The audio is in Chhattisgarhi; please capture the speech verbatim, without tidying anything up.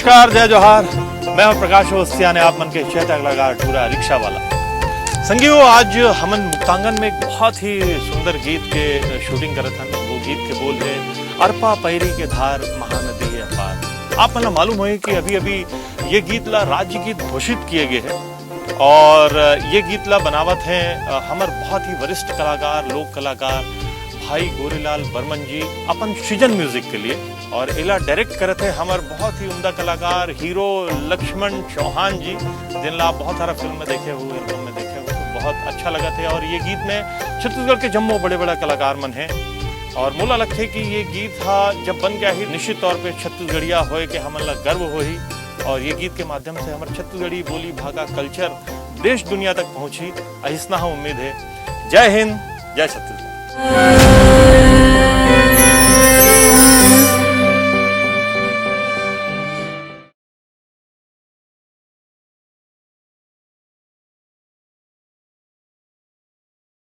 नमस्कार, जय जोहार। मैं हूं प्रकाश अवस्थिया ने आप मन के चैता कलाकार टूरा रिक्शा वाला। संगियो, आज हमन मुक्तांगन में एक बहुत ही सुंदर गीत के शूटिंग करत हन। वो गीत के बोल है, "अरपा पैरी के धार महानदी है अपार।" आप मन ला मालूम होही कि अभी-अभी ये गीत ला राज्य गीत घोषित किए गए है और ये गीत ला बनावत हैं, अ, हमर बहुत ही वरिष्ठ कलाकार, लोक कलाकार भाई गोरेलाल बर्मन जी अपन सृजन म्यूजिक के लिए। और एला डायरेक्ट करत है हमर बहुत ही उम्दा कलाकार हीरो लक्ष्मण चौहान जी, जिन ला आप बहुत सारा फिल्म में देखे हो, एल्बम में देखे हो, तो बहुत अच्छा लगत है। और ये गीत में छत्तीसगढ़ के जम्मो बड़े-बड़े कलाकार मन हैं। और मोला लगथे कि ये गीत हा जब बन के आही, निश्चित तौर पे छत्तीसगढ़िया होए के हमन ला गर्व होही। और ये गीत के माध्यम से हमर छत्तीसगढ़ी बोली, भाखा, कल्चर देश दुनिया तक पहुंची, अहिसना हा उम्मीद है। जय हिंद, जय छत्तीसगढ़।